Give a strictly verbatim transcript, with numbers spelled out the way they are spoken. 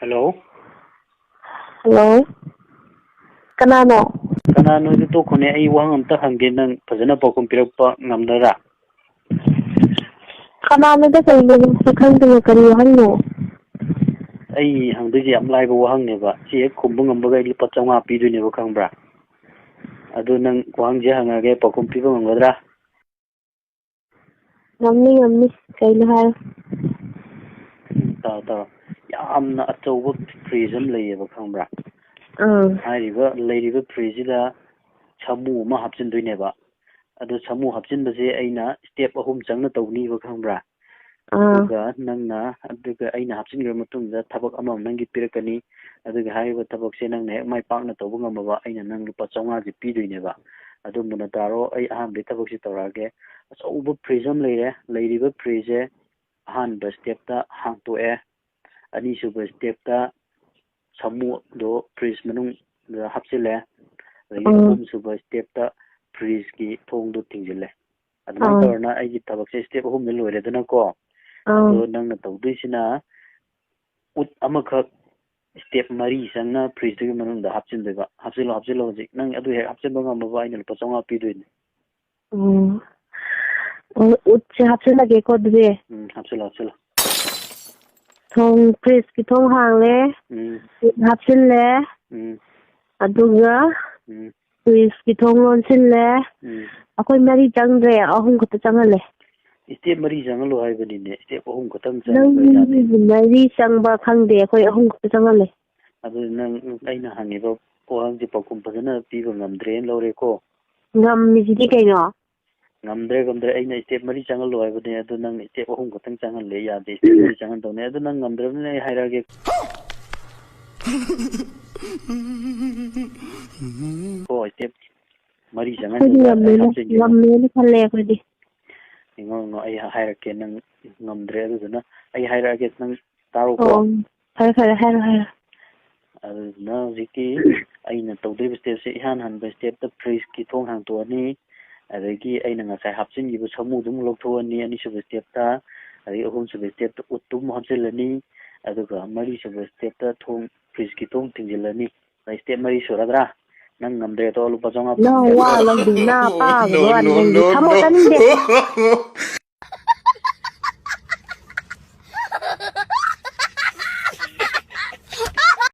Hello. Hello. ꯀꯅꯥꯅꯣ? ꯀꯅꯥꯅꯣꯗꯤ ꯇꯣꯛꯈꯣꯅꯦ, ꯑꯩ ꯋꯥꯍꯪ ꯑꯝꯇ ꯍꯪꯒꯦ, ꯅꯪ ꯐꯖꯅ ꯄꯥꯎꯈꯨꯝ ꯄꯤꯔꯛꯄ ꯉꯝꯒꯗ꯭ꯔꯥ? ꯀꯅꯥꯅꯣꯗ ꯀꯩꯅꯣ ꯈꯪꯗꯅ ꯀꯔꯤ ꯋꯥꯍꯪꯅꯣ? ꯑꯩ ꯍꯪꯗꯣꯏꯁꯦ ꯌꯥꯝ ꯂꯥꯏꯕ ꯋꯥꯍꯪꯅꯦꯕ, ꯁꯤ ꯍꯦꯛ ꯈꯨꯝꯕ ꯉꯝꯕꯒ ꯑꯩ ꯂꯨꯄꯥ ꯆꯥꯝꯃꯉꯥ ꯄꯤꯗꯣꯏꯅꯦꯕ, ꯈꯪꯕ꯭ꯔꯥ? ꯑꯗꯨ ꯅꯪ ꯋꯥꯍꯪꯁꯦ ꯍꯪꯉꯒꯦ, ꯄꯥꯎꯈꯨꯝ ꯄꯤꯕ ꯉꯝꯒꯗ꯭ꯔꯥ? ꯉꯝꯅꯤ, ꯉꯝꯅꯤ꯫ ꯀꯩꯅꯣ ꯍꯥꯏꯌꯨ꯫ ꯎꯝ, ꯇꯥꯎ, ꯇꯥꯎ꯫ ꯌꯥꯝꯅ ꯑꯆꯧꯕ fridge ꯑꯃ ꯂꯩꯌꯦꯕ, ꯈꯪꯕ꯭ꯔꯥ? ꯑꯥ꯫ ꯍꯥꯏꯔꯤꯕ, ꯂꯩꯔꯤꯕ fridgeꯁꯤꯗ ꯁꯥꯃꯨ ꯑꯃ ꯍꯥꯞꯆꯤꯟꯗꯣꯏꯅꯦꯕ꯫ ꯑꯗꯣ ꯁꯥꯃꯨ ꯍꯥꯞꯆꯤꯟꯕꯁꯦ ꯑꯩꯅ step ꯑꯍꯨꯝ ꯆꯪꯅ ꯇꯧꯅꯤꯕ, ꯈꯪꯕ꯭ꯔꯥ? ꯑꯥ꯫ ꯑꯗꯨꯒ ꯅꯪꯅ, ꯑꯗꯨꯒ ꯑꯩꯅ ꯍꯥꯞꯆꯤꯟꯈ꯭ꯔꯕ ꯃꯇꯨꯡꯗ ꯊꯕꯛ ꯑꯃ ꯅꯪꯒꯤ ꯄꯤꯔꯛꯀꯅꯤ꯫ ꯑꯗꯨꯒ ꯍꯥꯏꯔꯤꯕ ꯊꯕꯛꯁꯦ ꯅꯪꯅ ꯍꯦꯛ ꯃꯥꯏ ꯄꯥꯛꯅ ꯇꯧꯕ ꯉꯝꯃꯕ, ꯑꯩꯅ ꯅꯪ ꯂꯨꯄꯥ ꯆꯥꯝꯃꯉꯥꯁꯦ ꯄꯤꯗꯣꯏꯅꯦꯕ꯫ ꯑꯗꯨ ꯃꯨꯟꯅ ꯇꯥꯔꯣ, ꯑꯩ ꯑꯍꯥꯟꯕꯒꯤ ꯊꯕꯛꯁꯦ ꯇꯧꯔꯛꯑꯒꯦ꯫ ꯑꯆꯧꯕ fridge ꯑꯃ ꯂꯩꯔꯦ꯫ ꯂꯩꯔꯤꯕ fridgeꯁꯦ ꯑꯍꯥꯟꯕ stepꯇ ꯍꯥꯡꯇꯣꯛꯑꯦ, ꯑꯅꯤꯁꯨꯕ stepꯇ ꯁꯥꯃꯨꯗꯣ fridge ꯃꯅꯨꯡꯗ ꯍꯥꯞꯆꯤꯜꯂꯦ, ꯑꯗꯒꯤ ꯎꯝ꯫ ꯑꯍꯨꯝꯁꯨꯕ stepꯇ fridgeꯀꯤ ꯊꯣꯡꯗꯣ ꯊꯤꯡꯖꯤꯜꯂꯦ꯫ ꯑꯗꯨꯃꯥꯏꯅ ꯑꯥ꯫ ꯇꯧꯔꯅ ꯑꯩꯒꯤ ꯊꯕꯛꯁꯦ step ꯑꯍꯨꯝꯗ ꯂꯣꯏꯔꯦꯗꯅꯀꯣ꯫ ꯑꯥ꯫ ꯑꯗꯣ ꯅꯪꯅ ꯇꯧꯗꯣꯏꯁꯤꯅ ꯎꯠ ꯑꯃꯈꯛ step ꯃꯔꯤ ꯆꯪꯅ fridgeꯇꯨꯒꯤ ꯃꯅꯨꯡꯗ ꯍꯥꯞꯆꯤꯟꯗꯣꯏꯕ꯫ ꯍꯥꯞꯆꯤꯜꯂꯣ, ꯍꯥꯞꯆꯤꯜꯂꯣ ꯍꯧꯖꯤꯛ꯫ ꯅꯪ ꯑꯗꯨ ꯍꯦꯛ ꯍꯥꯞꯆꯤꯟꯕ ꯉꯝꯃꯕ ꯑꯩꯅ ꯂꯨꯄꯥ ꯆꯥꯝꯃꯉꯥ ꯄꯤꯗꯣꯏꯅꯦ꯫ ꯑꯣ꯫ ꯑꯣ, ꯎꯠꯁꯦ ꯍꯥꯞꯆꯤꯜꯂꯒꯦꯀꯣ ꯑꯗꯨꯗꯤ꯫ ꯎꯝ, ꯍꯥꯞꯆꯤꯜꯂꯣ, ꯍꯥꯞꯆꯤꯜꯂꯣ꯫ ꯊꯣꯡ, fridgeꯀꯤ ꯊꯣꯡ ꯍꯥꯡꯂꯦ꯫ ꯎꯝ꯫ ꯎꯠ ꯍꯥꯞꯆꯤꯜꯂꯦ꯫ ꯎꯝ꯫ ꯑꯗꯨꯒ ꯎꯝ꯫ Fridgeꯀꯤ ꯊꯣꯡ ꯂꯣꯟꯁꯤꯜꯂꯦ꯫ ꯎꯝ꯫ ꯑꯩꯈꯣꯏ ꯃꯔꯤ ꯆꯪꯗ꯭ꯔꯦ, ꯑꯍꯨꯝ ꯈꯛꯇ ꯆꯪꯍꯜꯂꯦ꯫ Step ꯃꯔꯤ ꯆꯪꯍꯜꯂꯣ ꯍꯥꯏꯕꯅꯤꯅꯦ, step ꯑꯍꯨꯝ ꯈꯛꯇꯪ ꯆꯪꯕ ꯌꯥꯗꯦ꯫ ꯅꯪꯒꯤ ꯃꯔꯤ ꯆꯪꯕ ꯈꯪꯗꯦ, ꯑꯩꯈꯣꯏ ꯑꯍꯨꯝ ꯈꯛꯇ ꯆꯪꯍꯜꯂꯦ꯫ ꯑꯗꯨ ꯅꯪ, ꯑꯩꯅ ꯍꯪꯉꯤꯕ ꯋꯥꯍꯪꯁꯤ ꯄꯥꯎꯈꯨꯝ ꯐꯖꯅ ꯄꯤꯕ ꯉꯝꯗ꯭ꯔꯦꯅ ꯂꯧꯔꯦꯀꯣ꯫ ꯉꯝꯃꯤꯁꯤꯗꯤ ꯀꯩꯅꯣ? ꯉꯝꯗ꯭ꯔꯦ, ꯉꯝꯗ꯭ꯔꯦ꯫ ꯑꯩꯅ step ꯃꯔꯤ ꯆꯪꯍꯜꯂꯣ ꯍꯥꯏꯕꯅꯦ, ꯑꯗꯨ ꯅꯪ step ꯑꯍꯨꯝ ꯈꯛꯇꯪ ꯆꯪꯍꯜꯂꯦ, ꯌꯥꯗꯦ꯫ Step ꯃꯔꯤ ꯆꯪꯍꯟꯗꯧꯅꯦ꯫ ꯑꯗꯨ ꯅꯪ ꯉꯝꯗ꯭ꯔꯕꯅꯤꯅ ꯑꯩ ꯍꯥꯏꯔꯛꯑꯒꯦ꯫ ꯀꯣ, step ꯃꯔꯤ ꯑꯩꯈꯣꯏꯗꯤ ꯆꯪꯍꯟꯗꯧꯅꯦ, ꯑꯩ ꯉꯝꯃꯦꯅ, ꯍꯥꯞꯆꯤꯟꯒꯦ꯫ ꯉꯝꯃꯦꯅ ꯈꯜꯂꯦ ꯑꯩꯈꯣꯏꯗꯤ꯫ ꯌꯦꯡꯉꯣ, ꯌꯦꯡꯉꯣ, ꯑꯩ ꯍꯥꯏꯔꯛꯀꯦ, ꯅꯪ ꯉꯝꯗ꯭ꯔꯦ, ꯑꯗꯨꯗꯨꯅ ꯑꯩ ꯍꯥꯏꯔꯛꯑꯒꯦ, ꯅꯪ ꯇꯥꯔꯣꯀꯣ꯫ ꯑꯣ, ꯐꯔꯦ, ꯐꯔꯦ, ꯍꯥꯏꯔꯣ, ꯍꯥꯏꯔꯣ꯫ ꯑꯗꯨꯗꯨꯅ ꯍꯧꯖꯤꯛꯀꯤ ꯑꯩꯅ ꯇꯧꯗꯣꯔꯤꯕ stepꯁꯦ, ꯏꯍꯥꯟ ꯍꯥꯟꯕ stepꯇ fridgeꯀꯤ ꯊꯣꯡ ꯍꯥꯡꯇꯣꯛꯑꯅꯤ, ꯑꯗꯒꯤ ꯑꯩꯅ ꯉꯁꯥꯏ ꯍꯥꯞꯆꯤꯟꯈꯤꯕ ꯁꯥꯃꯨꯗꯨ ꯑꯃꯨꯛ ꯂꯧꯊꯣꯛꯑꯅꯤ, ꯑꯅꯤꯁꯨꯕ stepꯇ, ꯑꯗꯒꯤ ꯑꯍꯨꯝꯁꯨꯕ stepꯇ ꯎꯠꯇꯨ ꯑꯃꯨꯛ ꯍꯥꯞꯆꯤꯜꯂꯅꯤ, ꯑꯗꯨꯒ ꯃꯔꯤꯁꯨꯕ stepꯇ ꯊꯣꯡ, fridgeꯀꯤ ꯊꯣꯡ ꯊꯤꯡꯖꯤꯜꯂꯅꯤ꯫ ꯑꯗꯩ step ꯃꯔꯤ ꯁꯨꯔꯗ꯭ꯔꯥ? ꯅꯪ ꯉꯝꯗ꯭ꯔꯦꯗꯣ ꯂꯨꯄꯥ ꯆꯥꯝꯃꯉꯥ ꯅꯪ ꯐꯪꯒꯅꯤ꯫ ꯋꯥ ꯂꯧꯗꯦ, ꯅꯥ ꯄꯥꯒꯅꯨ, No, ꯋꯥꯅꯤ no, ꯅꯪꯗꯤ no, ꯊꯝꯃꯣ, no. ꯇꯥꯅꯤꯡꯗꯦ꯫